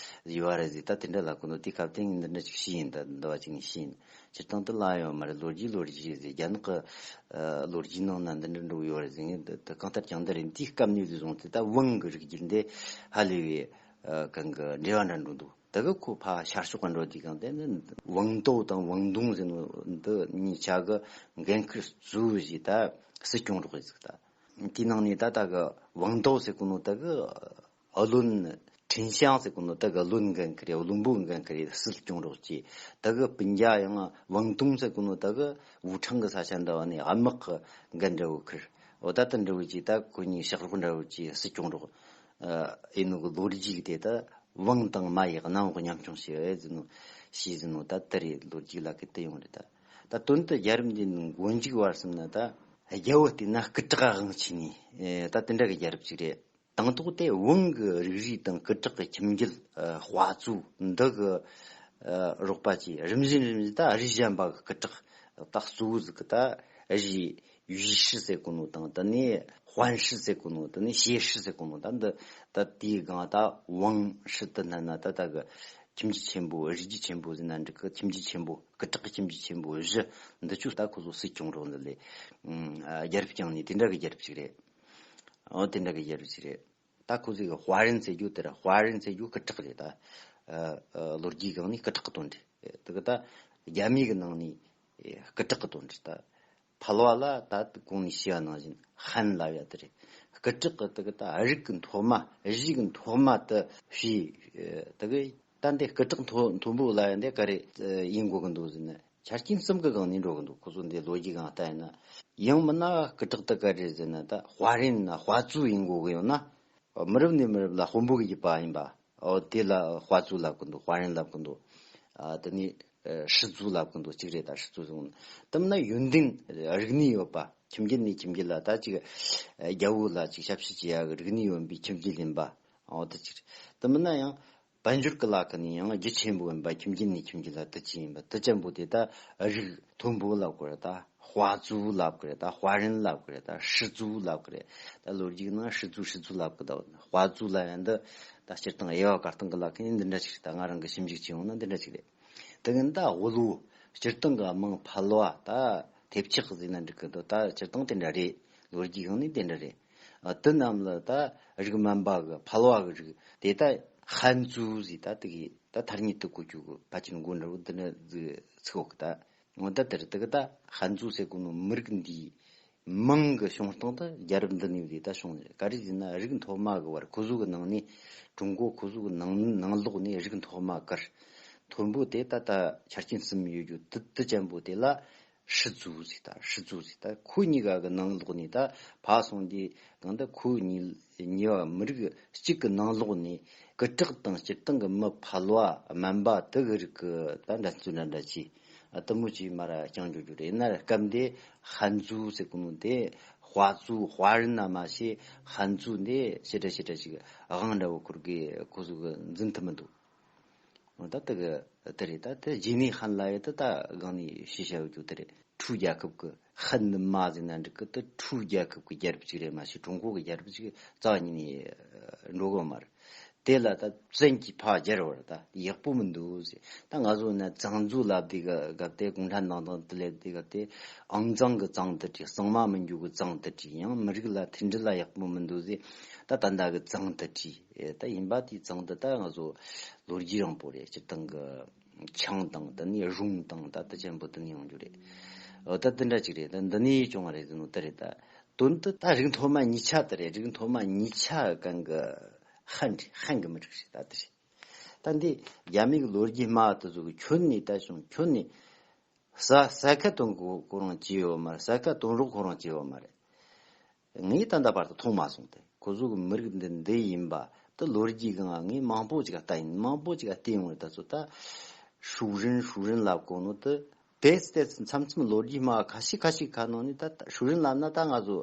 ཡོད་པ་རེད་ཟེར། ད་དེ་འདྲ་ལབ་གོ་ནོ་དེ་སྐབས་དེ་ངས་འདི་འདྲ་ཅིག་ཤེས་ཡིན། ད་འདི་བ་ཅིག་ངས་ཤེས་ཡིན། སྤྱིར་བཏང་དུ་ལ་ཡོད་མ་རེད། ལོ་རྒྱུས་ལོ་རྒྱུས་ཟེར། རྒྱ་ནག་གི་ཨ་ལོ་རྒྱུས་ནང་ན་འདི་འདྲ་འགྲོ་ཡོད་རེད་ཟེར། ངས་འདི་འདི་གང་ལྟར་ཀྱང་འདི་རེད། འདིའི་སྐབས་ནས་བཟུང་སྟེ་ད་ཝང་གི་རིགས་རྒྱུད་འདི་ཧ་ལས་པའི་ཨ་གང་གི་འབྲེལ་བ་འདྲ་འགྲོ་འདུག་ད་གི་ཁོ་ཕ་ཤར་ཕྱོགས་ག་འགྲོ་དུས་གང་དེ་ནི་ཝང་ཏོ་དང་ཝང་ཏུང་ཟེར་ནོ་འདི་གཉིས་ཆ་གི་འགན་ཁུར་གཙོ་བོ་ཞིག་ད་སྲིད་སྐྱོང་རོགས་ཟིག་ད་དེའི་ནང་ནས་ད་ད་གི་ཝང་ཏོ་ཟེར་གོ་ནོ་ད་གི་ཨ་བློན་ཁྲིན་ཤང་ཟེར་གོ་ནོ་ད་གི་བློན་འགན་ཁུར་རེད། བློན་པོ་འགན་ཁུར་རེད། སྲིད་སྐྱོང་རོགས་ཀྱི་ད་གི་སྤུན་ཀྱག་ཡང་ཝང་ཏུང་ཟེར་གོ་ནོ་ད་གི་ཝུ་ཁྲང་གི་ས་ཆ་འདྲ་བ་ནས་དམག་གི་འགན་འདྲ་བོ་ཁུར། འོ་ད་ད་འདྲ་བོ་ཅིག་ད་ཁོ་གཉིས་ཕྱག་རོགས་འདྲ་བོ་ཅིག་སྲིད་སྐྱོང་རོགས་ཨེ་ནོ་གི་ལོ་རྒྱུས་དེ་ད་ཝང་དང་མ་ཡི་གནམ་འོག་མཉམ་སྐྱོང་བྱས་ཨེ་ཟེར་ནོ་ཤེས་ཟེར་ནོ་ད་དེ་རེད། ལོ་རྒྱུས་ལ་གི་དེ་ཡོང་རེད། ད་ད་དོན་དུ་རྒྱལ་རབས་འདི་མགོ་མཇུག་བར་གསུམ་ན་ད་རྒྱལ་པོ་བལྟས་ན་སྐུ་དྲག་དབང་ཆེ་ནི་ཨེ་ད་དེ་འདྲ་གི་རྒྱལ་རབས་ཅིག་རེད། དང་ཐོག་དེ་ཝང་གི་རིགས་རུས་དང་སྐུ་དྲག་གི་ཁྱིམ་རྒྱུད་ཨ་དཔའ་བཙུགས་འདི་གི་ཨ་རོགས་པ་ཅིག་རིམ་བཞིན་རིམ་བཞིན་ད་རུས་གཞན་པ་གི་སྐུ་དྲག་ད་གཙོ་བོ་ཟིག་གི་ད་རུས་ཡུས་ཧྲི་ཟེར་གོ་ནོ་དང་དེ་ནས་ཧོན་ཧྲི་ཟེར་གོ་ནོ་དེ་ནས་ཞེ་ཧྲི་ཟེར་གོ་ནོ་ད་འདི་ད་དེའི་སྒང་ད་ཝང་ཧྲི་དུ་བསྣན་ན་ད་ད་གི་ཁྱིམ་རྒྱུད་ཆེན་པོ་རུས་རྒྱུད་ཆེན་པོ་ཟེར་ན་འགྲིག་གི། ཁྱིམ་རྒྱུད་ཆེན་པོ་སྐུ་དྲག་གི་ཁྱིམ་རྒྱུད་ཆེན་པོ་བཞི་འདི་ཚོ་ད་ཁོ་ཚོ་སྲིད་སྐྱོང་རོགས་འདི་ལས་ཨ་རྒྱལ་རབས་བསྐྱངས་ནས་དེ་འདྲ་གི་རྒྱལ་རབས་ཅིག་རེད། འོ་དེ་འདྲ་གི་རྒྱལ་རབས་ཅིག་རེད། ད་ཁོ་ཚོས་གི་ཧྭ་རན་ཟེར་རྒྱུ་དེ་ར། ཧྭ་རན་ཟེར་རྒྱུ་སྐུ་དྲག་རེད་ད། ཨ་ཨ་ལོ་རྒྱུས་སྒང་ནས་སྐུ་དྲག་གི་དོན་རེད། དེ་གི་ད་རྒྱ་མི་གི་ནང་ནས་སྐུ་དྲག་གི་དོན་རེད་ད། ཕལ་བ་ལ་ད་གོང་ནས་ཞུས་པ་ནང་བཞིན་ཧན་ལབ་ཡ་དེ་རེད། སྐུ་དྲག་གི་དེ་གི་ད་རིགས་གི་མཐོ་དམའ་རིགས་གི་མཐོ་དམའ་དེ་ཕྱིས་དེ་གི་ད་འདི་སྐུ་དྲག་མཐོ་མཐོན་པོ་ལབ་ཡ་འདི་ག་རེ་ཡིན་དགོས་གི་འདུག་ཟེར་ན། ཆ་རྐྱེན་གསུམ་གི་སྒང་ནས་འགྲོ་གི་འདུག་ཁོ་ཚོ་འདི་ལོ་རྒྱུས་སྒང་ལྟ་ཡིན་ན། ཡང་མིན་ན་སྐུ་དྲག་དེ་ག་རེ་ཟེར་ན། ད་དཔའ་རན་ན་དཔའ་བཙུགས་ཡིན་དགོས་གི་ཡོད་ན། མི་རབས་ནས་མི་རབས་ལ་དཔོན་པོ་གི་རྒྱུད་པ་ཡིན་པ། འོ་དེ་ལ་དཔའ་བཙུགས་ལབ་གི་འདུག་དཔའ་རན་ལབ་གི་འདུག་ཨ་དེ་ནས་ཨ་ཧྲི་བཙུགས་ལབ་གི་འདུག་གཅིག་རེད། ད་ཧྲི་བཙུགས་ཟེར་གོ་ནོ་དེ་མིན་ན་ཡོན་ཏན་རིག་གནས་ཡོད་པ། ཁྱིམ་རྒྱུད་ནས་ཁྱིམ་རྒྱུད་ལ་ད་ཅིག་རྒྱལ་པོ་ལ་ཅིག་ཞབས་ཕྱི་བྱེད་ཡ་གི་རིག་གནས་ཡོད་པའི་ཁྱིམ་རྒྱུད་ཡིན་པ། འོ་དེ་ཅིག་རེད། དེ་མིན་ན་ཡང་དཔལ་འབྱོར་གི་ལ་ཁ་ནས་ཡང་རྒྱུ་ཆེན་པོ་ཡིན་པ། ཁྱིམ་རྒྱུད་ནས་ཁྱིམ་རྒྱུད་ལ་དེ་ཅིག་ཡིན་པ། དེ་ཅན་པོ་དེ་ད་རིགས་མཐོན་པོ་ལབ་དགོས་རེད། ད་དཔའ་བཙུགས་ལབ་དགོས་རེད། ད་དཔའ་རན་ལབ་དགོས་རེད། ད་ཧྲི་བཙུགས་ལབ་དགོས་རེད། ད་ལོ་རྒྱུས་ནང་ཧྲི་བཙུགས་ཧྲི་བཙུགས་ལབ་གི་འདུག་དཔའ་བཙུགས་ལབ་ཡ་འདི་ད་སྤྱིར་བཏང་དབྱེ་བ་གར་སྟངས་གི་ལ་ཁ་ནས་འདི་འདྲ་ཞིག་རེད། ད་ང་རང་གི་ཞིབ་འཇུག་བྱས་ཡོང་ན་འདི་འདྲ་ཞིག་རེད། དེ་གི་ད་དབུལ་བོ་སྤྱིར་བཏང་གི་མིང་ཕལ་བ་ད་ཐེབས་ཆག་ཟེར་ན་འགྲིག་གི་འདུག་ད་སྤྱིར་བཏང་དེ་འདྲ་རེད། ལོ་རྒྱུས་སྒང་ནས་དེ་འདྲ་རེད། ཨ་དེ་རྣམས་ལ་ད་རིགས་དམན་པ་གི་ཕལ་བ་གི་རིགས་དེ་ད་ཧན་ཙུའུ་ཟེར། ད་དེ་གི་ད་ཐ་སྙད་དུ་གོ་རྒྱུ་གི་ཕལ་ཆེར་མགོ་འདྲ་བོ་འདི་འདྲ་ཟིག་ཚིག་ཡོད་གི་ད། འོ་ད་དེར་དེ་གི་ད་ཧན་ཙུའུ་ཟེར་གོ་ནོ་མི་རིགས་འདིའི་མིང་གི་བྱུང་སྟངས་དེ་རྒྱལ་རབས་འདི་ནས་བཟླས་ད་བྱུང་ནས། ག་རེ་ཟེར་ན་རིགས་མཐོ་དམའ་གི་བར་ཁོ་ཚོ་གི་ནང་ནས། ཀྲུང་གོ་ཁོ་ཚོ་གི་ནང་ནང་ལོགས་ནས་རིགས་མཐོ་དམའ་གར་མཐོན་པོ་དེ་ད་ད་ཆ་རྐྱེན་གསུམ་ཡོད་རྒྱུ་དེ་དེ་ཅན་པོ་དེ་ལ་ཧྲི་ཙུའུ་ཟེར། ད་ཧྲི་ཙུའུ་ཟེར། ད་ཁོ་གཉིས་ཀ་གི་ནང་ལོགས་ནས་ད་ཕར་སོང་དུས་གང་ད་ཁོ་གཉིས་གཉིས་པ་མི་རིགས་གཅིག་གི་ནང་ལོགས་ནས་སྐུ་དྲག་དང་སྤྱིར་བཏང་གི་མི་ཕལ་བ་དམན་པ་དེ་གི་རིགས་གི་ད་འགྲན་རྩོད་འདྲ་འདྲ་བྱས། ཨ་དེ་མོ་ཅིག་མར་ར་བསྐྱངས་འགྱོ་རྒྱུ་རེད། ཡིན་ན་ར་སྐབས་འདི་ཧན་ཙུའུ་ཟེར་གོ་ནོ་དེ་དཔའ་བཙུགས་དཔའ་རན་ན་མ་ཤེས། ཧན་ཙུའུ་འདི་ཞེ་དྲག་ཞེ་དྲག་ཅིག་དབང་འདྲ་བོ་ཁུར་གི་ཁོ་ཚོ་གི་འཛིན་ཐུབ་མི་འདུག་འོ་ད་དེ་གི་དེ་རེད། ད་དེ་རྗེས་ནས་ཧན་ལབ་ཡ་དེ་ད་སྒང་ནས་ཤེས་བྱ་ཡོད་རྒྱུ་དེ་རེད། ཁྲུའུ་རྒྱལ་ཁབ་ཀྱི་ཧན་ནི་མ་ཟེར་ན་འགྲིག་གི། དེ་ཁྲུའུ་རྒྱལ་ཁབ་ཀྱི་རྒྱལ་རབས་ཅིག་རེད། མ་གཞི་ཀྲུང་གོ་གི་རྒྱལ་རབས་ཅིག་རྩ་བ་ཉིད་ནས་འགྲོ་གི་མ་རེད། དེ་ལ་ད་བཙན་གྱིས་ཕར་སྦྱར་བ་རེད། ད་ཡག་པོ་མི་འདུག་ཟེར། ད་ང་ཚོ་ན་ཙང་ཙུའུ་ལབ་དུས་སྐབས་དེ། གུང་ཁྲན་ཏང་དང་དེ་ལབ་དུས་སྐབས་དེ་ཨང་ཙང་གི་ཙང་དེ་བྲིས། གཙང་མ་མི་འཇུག་གི་ཙང་དེ་བྲིས། ཡང་མི་རིགས་ལ་མཐུན་སྒྲིལ་ལ་ཡག་པོ་མི་འདུག་ཟེར། ད་ད་ལྟ་གི་ཙང་དེ་བྲིས། ད་ཡིན་པ་དེའི་ཙང་དེ་ད་ང་ཚོ་ལོ་རྒྱུས་རིང་པོ་རེད། སྤྱིར་བཏང་གི་ཆང་དང་དེ་ནས་རུང་དང་ད་དེ་ཅན་པོ་དེ་ནས་ཡོང་རྒྱུ་རེད། འོ་ད་དེ་འདྲ་ཅིག་རེད། ད་འདི་ནས་བྱུང་བ་རེད་ཟེར་ནོ་དེ་རེད། ད་དོན་དུ་ད་རིགས་མཐོ་དམའ་གཉིས་ཆ་དེ་རེད། རིགས་མཐོ་དམའ་གཉིས་ཆ་གང་གི་ཧན་རེད། ཧན་གི་མི་རིགས་རེད། ད་དེ་རེད། ད་འདི་རྒྱ་མི་གི་ལོ་རྒྱུས་སྨྲ་བ་དེ་ཚོ་གི་ཁྱོན་ནས་ད་བྱུང་། ཁྱོན་ནས་ས་ས་ཁ་དོན་གོ་ཁོ་རང་བྱས་ཡོད་མ་རེད། ས་ཁ་དོན་རོགས་ཁོ་རང་བྱས་ཡོད་མ་རེད། ངས་ད་ལྟ་བར་དུ་མཐོང་མ་སོང་སྟེ། ཁོ་ཚོ་གི་མི་རིགས་འདི་འདི་ཡིན་པ་དེ་ལོ་རྒྱུས་སྒང་ངས་མང་པོ་ཅིག་ལྟ་ཡིན། མང་པོ་ཅིག་བལྟས་ཡོང་རེད། ད་ཚོ་ད་ཧྲུའུ་རིན་ཧྲུའུ་རིན་ལབ་གོ་ནོ་དེ། ཏེས་ཏེས་མཚམས་མཚམས་ལོ་རྒྱུས་སྨྲ་བ་ཁ་ཤས་ཁ་ཤས་ཁ་ནང་ནས་ད་ཧྲུའུ་རིན་ལབ་ན་ད་ང་ཚོ་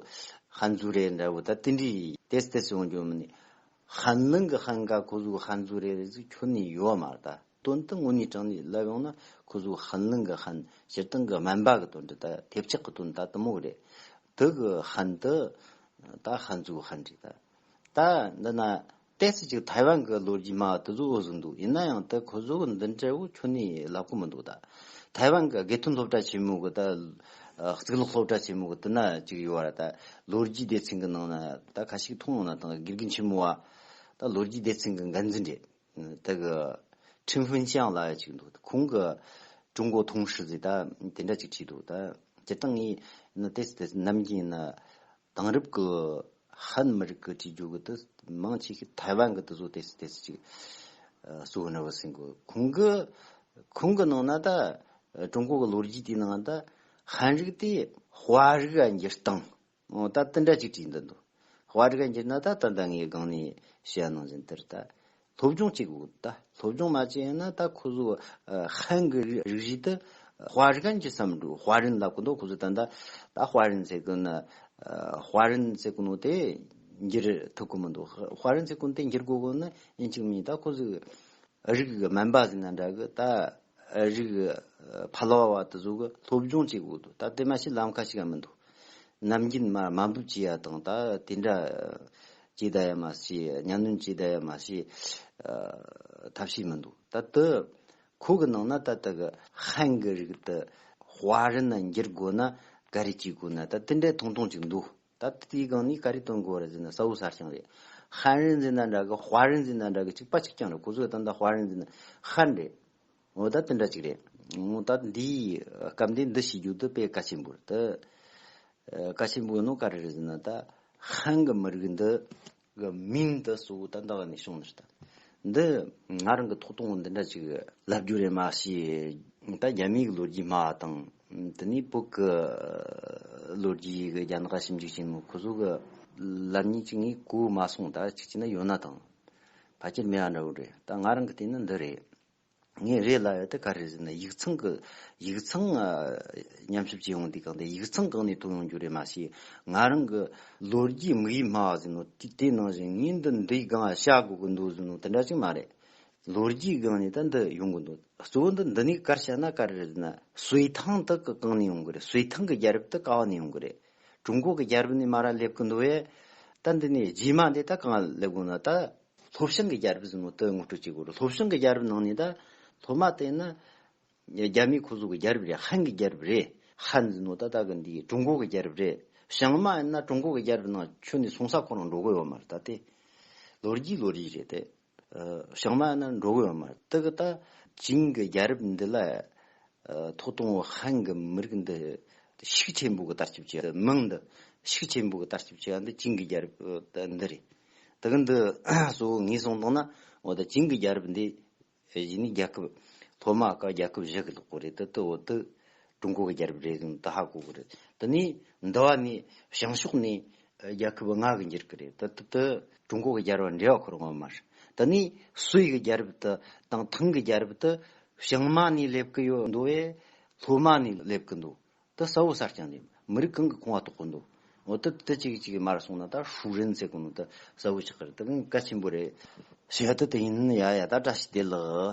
ཧན་ཙུའུ་རེད་འདྲ་བོ་ད་དེ་འདྲའི་ཏེས་ཏེས་ཡོང་རྒྱུ་མིན་ནི། ཧན་ལུང་གི་ཧན་ག་ཁོ་ཚོ་ཧན་ཚོ་རེ་རེ་ཟིག་ཁྱོན་ནས་ཡོད་མ་རེད་ད། དོན་དུ་དངོས་གནས་དྲང་ནས་ལབ་ཡོང་ན་ཁོ་ཚོ་ཧན་ལུང་གི་ཧན་སྤྱིར་བཏང་གི་སྨན་པ་གི་དོན་དུ་ད་ཐེབས་ཆག་གི་དོན་ད་དུ་མོ་རེད། དེ་གི་ཧན་དུ་ད་ཧན་ཚོ་ཧན་རེད་ད། ད་འདི་ན་ཏོག་ཙམ་ཅིག་ཐའེ་ཝན་གི་ལོ་རྒྱུས་མ་དེ་ཚོ་འོ་ཟིག་འདུག། ཡིན་ན་ཡང་ད་ཁོ་ཚོ་གི་འདི་འདྲ་བོ་ཁྱོན་ནས་ལབ་གི་མི་འདུག་ད། ཐའེ་ཝན་གི་དགེ་ཐོན་སློབ་གྲྭ་ཆེན་མོ་གི་ད་གཙུག་ལག་སློབ་གྲྭ་ཆེན་མོ་གི་དེ་ན་ཅིག་ཡོད་ར། ད་ལོ་རྒྱུས་སྡེ་ཚན་གི་ནང་ན་ད་ཁ་ཤས་མཐོང་ཡོང་ན་དང་དགེ་རྒན་ཆེན་མོ་བ་ད་ལོ་རྒྱུས་སྡེ་ཚན་གི་འགན་འཛིན་རེད། ད་གི་ཁྲིན་ཧྥུན་ཅང་ལ་ཅིག་འདུག། ཁོང་གི་ཀྲུང་གོ་通史ཟེར་ད་དེ་འདྲ་ཅིག་བྲིས་འདུག། ད་སྤྱིར་བཏང་ངས་ནི་ཏོག་ཙམ་ཏོག་ཙམ་ནམ་རྒྱུན་ན་དེང་རབས་ཀྱི་ཧན་མི་རིགས་ཀྱི་བྲིས་རྒྱུ་གི་དེ་མང་ཆེ་ཤོས་ཐའེ་ཝན་གི་དེ་ཚོ་ཏོག་ཙམ་ཏོག་ཙམ་ཅིག་གཙོ་བོ་འདྲ་བོ་ཟིན་གོ། ཁོང་གི་ཁོང་གི་ནང་ན་ད་ཀྲུང་གོ་གི་ལོ་རྒྱུས་དེའི་ནང་ད་ཧན་རིགས་དེ་དཔའ་རིགས་ལ་འགྱུར་སྟངས། འོ་ད་དེ་འདྲ་ཅིག་བྲིས་འདི་འདུག། དཔའ་རིགས་འགྱུར་ན་ད་ད་ལྟ་ངས་སྒང་ནས་བཤད་ནང་བཞིན་དེར་ད་སློབ་སྦྱོང་བྱེད་དགོས། ད་སློབ་སྦྱོང་མ་བྱས་ན་ད་ཁོ་ཚོ་ཧན་གི་རིགས་རིགས་རིགས་དེ་དཔའ་རིགས་འགྱུར་བསམ་འགྲོ། དཔའ་རིན་ལབ་གི་འདུག། ཁོ་ཚོ་ད་ད་ད་དཔའ་རིན་ཟེར་གི་ན་དཔའ་རིན་ཟེར་གི་ནོ་དེ་འགྱུར་ཐུབ་གི་མི་འདུག། དཔའ་རིན་ཟེར་གི་ནོ་དེ་འགྱུར་དགོས་གི་ན་ཡིན་གཅིག་མིན་ད་ཁོ་ཚོ་རིགས་སྨན་པ་ཟིན་ན་འདྲ་གི། ད་རིགས་ཕལ་བ་བ་དེ་ཚོ་གི་སློབ་སྦྱོང་བྱེད་དགོས་འདུག། ད་དེ་མ་ཤེས་ལམ་ཁ་ཞིག་ཡང་མི་འདུག། ནམ་རྒྱུན་མ་དམའ་འབེབས་བྱེད་ཡ་དང་ད་དེ་འདྲ་བྱེད་ད་ཡ་མ་ཤེས། གཉའ་གནོན་བྱེད་ད་ཡ་མ་ཤེས། ཐབས་ཤེས་མི་འདུག། ད་དེ་ཁོ་གི་ནང་ན་ད་ད་གི་ཧན་གི་རིགས་དེ་དཔའ་རིན་ན་འགྱུར་དགོས་ན་ག་རེ་བྱེད་དགོས་ན་ད་དེ་འདྲའི་ཐུང་ཐུང་ཅིག་འདུག། ད་དེའི་སྒང་ནས་ག་རེ་སྟོན་དགོས་རེད་ཟེར་ན་གསལ་བོ་གསལ་རྐྱང་རེད། ཧན་རིན་ཟེར་ན་འདྲ་གི། དཔའ་རིན་ཟེར་ན་འདྲ་གི། གཅིག་པ་གཅིག་རྐྱང་རེད། ཁོ་ཚོས་ད་ལྟ་དཔའ་རིན་ཟེར་ན་ཧན་རེད། འོ་ད་དེ་འདྲ་ཅིག་རེད། འོ་ད་འདིའི་སྐབས་འདི་འདི་ཤེས་རྒྱུ་དེ་དཔེ་གལ་ཆེན་པོ་རེད། ད་གལ་ཆེན་པོ་ཡིན་ནོ་ག་རེ་རེད་ཟེར་ན་ད་ཧན་གི་མི་རིགས་འདི་གི་མིང་འདི་གཙོ་བོ་ད་འདི་ག་ནས་བྱུང་ནི་རེད། ད་འདི་ང་རང་གི་ཐོག་དང་པོ་འདི་འདྲ་ཅིག་ལབ་རྒྱུ་རེད་མ་ཤེས། ད་རྒྱ་མིའི་གི་ལོ་རྒྱུས་སྨྲ་བ་དང་དེ་ནས་བོད་གི་ལོ་རྒྱུས་གི་རྒྱ་ནག་ཞིབ་འཇུག་བྱེད་མི་ཁོ་ཚོ་གི་ལབ་མཁན་ཅིག་ངས་གོ་མ་སོང་། ད་ཅིག་བྱས་ན་ཡོད་ན་དང་ཕལ་ཆེར་མེད་པ་འདྲ་བོ་རེད། ད་ང་རང་གི་བལྟས་ན་འདི་རེད། ངས་རེད་ལབ་ཡ་དེ་ག་རེ་ཟེར་ན་ཡིག་ཚང་གི་ཡིག་ཚང་ཨ་ཉམས་ཞིབ་བྱེད་ཡོང་དུས་གང་དེ་ཡིག་ཚང་གང་ནས་ཐོན་ཡོང་རྒྱུ་རེད་མ་ཤེས། ང་རང་གི་ལོ་རྒྱུས་དམིགས་ཡུལ་སྨྲ་བ་ཟེར་ནོ་དེ་དེ་ནང་བཞིན་ངས་འདི་འདིའི་སྒང་བཤད་དགོས་ཀྱི་འདུག་ཟེར་ནོ་དེ་འདྲ་ཅིག་མ་རེད། ལོ་རྒྱུས་སྒང་ནས་ད་འདི་ཡོང་གི་འདུག། གཙོ་བོ་འདི་འདི་ནས་ག་རེ་བཤད་ན་ག་རེ་རེད་ཟེར་ན་སུའེ་ཐང་དག་གི་གང་ནས་ཡོང་གི་རེད། སུའེ་ཐང་གི་རྒྱལ་རབས་དེ་ག་བ་ནས་ཡོང་གི་རེད། ཀྲུང་གོ་གི་རྒྱལ་རབས་ནས་མར་ར་སླེབས་ཀྱི་འདུག་བས། ད་འདི་ནས་རྗེས་མ་འདི་ད་གང་སླེབས་དགོས་ན་ད་ལྷོ་བྱང་གི་རྒྱལ་རབས་ཟེར་ནོ་དེ་ངོ་སྤྲོད་བྱེད་དགོས་རེད། ལྷོ་བྱང་གི་རྒྱལ་རབས་ནང་ནས་ད་སློབ་མ་དེ་ན་རྒྱ་མི་ཁོ་ཚོ་གི་རྒྱལ་རབས་རེད། ཧན་གི་རྒྱལ་རབས་རེད། ཧན་ཟེར་ནོ་ད་ད་གི་འདི་ཀྲུང་གོ་གི་རྒྱལ་རབས་རེད། བྱང་མ་ཡིན་ན་ཀྲུང་གོ་གི་རྒྱལ་རབས་ནང་ཁྱོན་ནས་སོང་ས་ཁོ་རང་འགྲོ་གི་ཡོད་མ་རེད། ད་དེ་ལོ་རྒྱུས་ལོ་རྒྱུས་རེད་དེ། ཨ་བྱང་མ་ཡིན་ན་འགྲོ་གི་ཡོད་མ་རེད། དེ་གི་ད་ཅིང་གི་རྒྱལ་རབས་འདི་ལ་ཨ་ཐོག་དང་པོ་ཧན་གི་མི་རིགས་འདི་ཤུགས་ཆེན་པོ་གི་ལྟ་ཞིབ་བྱས། མིང་འདི་ཤུགས་ཆེན་པོ་གི་ལྟ་ཞིབ་བྱས་འདི་ཅིང་གི་རྒྱལ་རབས་འདི་རེད། དེ་གི་འདི་གཙོ་བོ་ངོས་བཟུང་བཏང་ན་འོ་ད་ཅིང་གི་རྒྱལ་རབས་འདི་གཞི་ནས་རྒྱལ་ཁབ་སློབ་མ་ཀ་རྒྱལ་ཁབ་བཞི་གི་ལོག་གི་རེད། དེ་དེ་འོ་དེ་ཀྲུང་གོ་གི་རྒྱལ་རབས་རེད་ཟེར་ནས་དེ་ཧ་གོ་གི་རེད། དེ་ནས་འདི་བ་ནས་བྱང་ཕྱོགས་ནས་རྒྱལ་ཁབ་ལྔ་གི་འགྱུར་གི་རེད། དེ་དེ་དེ་ཀྲུང་གོ་གི་རྒྱལ་རབས་འབྲེལ་བ་ཁོ་རང་ཡོད་མ་རེད། དེ་ནས་སུའེ་གི་རྒྱལ་རབས་དེ་དང་ཐང་གི་རྒྱལ་རབས་དེ་བྱང་མ་ནས་སླེབས་གི་ཡོད་འདུག་བས་ལྷོ་མ་ནས་སླེབས་གི་འདུག། དེ་གསལ་བོ་གསལ་རྐྱང་རེད། མི་རིགས་གང་གི་ཁོངས་ལ་གཏོགས་གི་འདུག། འོ་དེ་དེ་གཅིག་གཅིག་མར་སོང་ན་ད་ཧྲུའུ་རེན་ཟེར་གི་འདུག། དེ་གསལ་བོ་ཆགས་གི་རེད། དེ་གི་གལ་ཆེན་པོ་རེད། ཞུ་ཡ་དེ་དེ་ཡིན། ཡ་ཡ་ད་བཀྲ་ཤིས་བདེ་ལེགས།